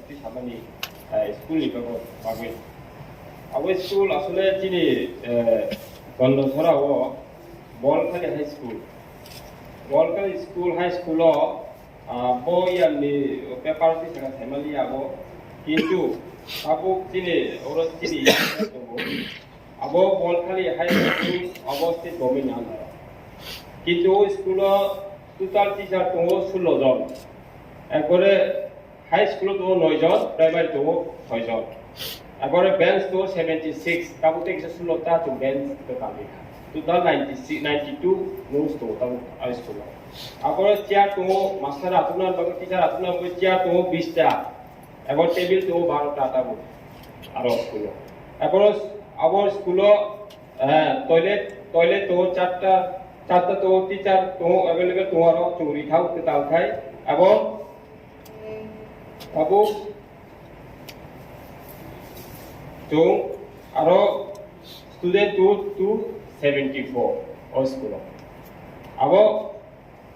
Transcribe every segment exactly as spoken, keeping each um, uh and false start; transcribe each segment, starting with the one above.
Twi samani, eh, school ni bagwi, bagwi. Abo school asole chini, eh, Gondasora o Bolkhali High School. Bolkhali School, High School o, ah, bo yang ni paper twi saka saimali abo. Kintu abo chini, oro chini tongo. Abo Bolkhali High School abo state government ni under o. Kintu o school o total teacher tongo sullo jon. Ekore high school o tongo noi jon, primary tongo soi jon. Ekore bench tongo seventy six, tabuk tei kisa sullo ta chung bench to kalwi kha. Total ninety six, ninety two rooms tongo tabuk high school o. Ekore chair tongo master atukna bagwi, teacher atukna bagwi chair tongo bish ta. Abo table tongo baro ta tabuk aro school o. Abo, abo school o, eh, toilet, toilet tongo charta, charta tongo, teacher tongo, available tongo aro chwng rithao kwtal khai. Abo, abo chwng aro student tongo two seventy four o school o. Abo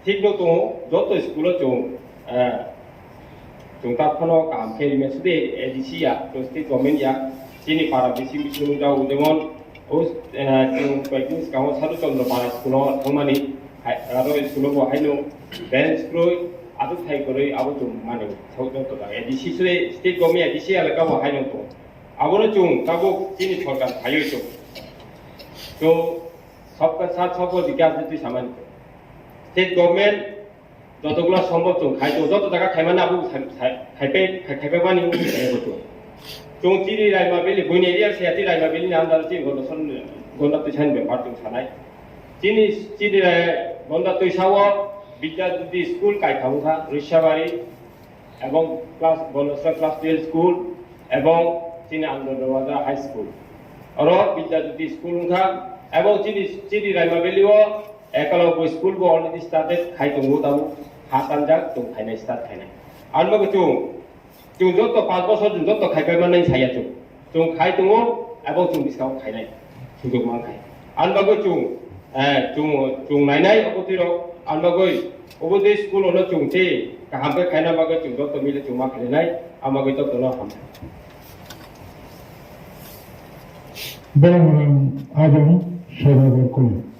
Thik no tongo, joto school o chwng, eh, chwng ta phano kaham khe rime, sudi A D C ya, to state government ya, chini para bising bising nung jago, jemon, o, eh, chwng koi din swkango Sadhu Chandra para school o thangmani, hai, aro school o bo haino bench kwrwi, atuk thai kwrwi, abo chwng mani, thok joto jaga A D C sudi state government A D C elaka bo haino tongo. Abono chwng tabuk chini sorkar phaiwi chwng. To, sabka saath sabka vikas ni twi samani. State government jotogulo sombhob chwng khai tongo, joto jaga khaimani abo khai, khai, khaipai, khai, khaipai mani wngwi khaio bo chwng. Chwng chini Raima Valley, buini area se chini Raima Valley ni under chini Gonda Son-, Gonda Twisa ni bepar chwng sanai. Chini, chini Ra-, Gonda Twisa o Bidya Jyoti school kaitham wngkha, Rwisabari, ebong class, Gonda Twisa class twelve school, ebong chini Ananda Bazar High School. Oro Bidya Jyoti school wngkha, ebong chini, chini Raima Valley o Eklavya school bo already started khai tongo, tamo ha tanjak, chwng khainai, start khainai. Ang bagwi chwng, chwng joto panch bosor chwng joto khaipai mannai saya chwng. Chwng khai tongo, abo chwng bwskango khainai sujok mankhai. Ang bagwi chwng, eh, chwng, chwng nainai obo twi rok, ang bagwi obo twi school ono chwng se kaham khe khaina bagwi chwng joto mile chwng ma khlainai, ang bagwi joto no hambai. Borok rang abang Sodagar Kuli.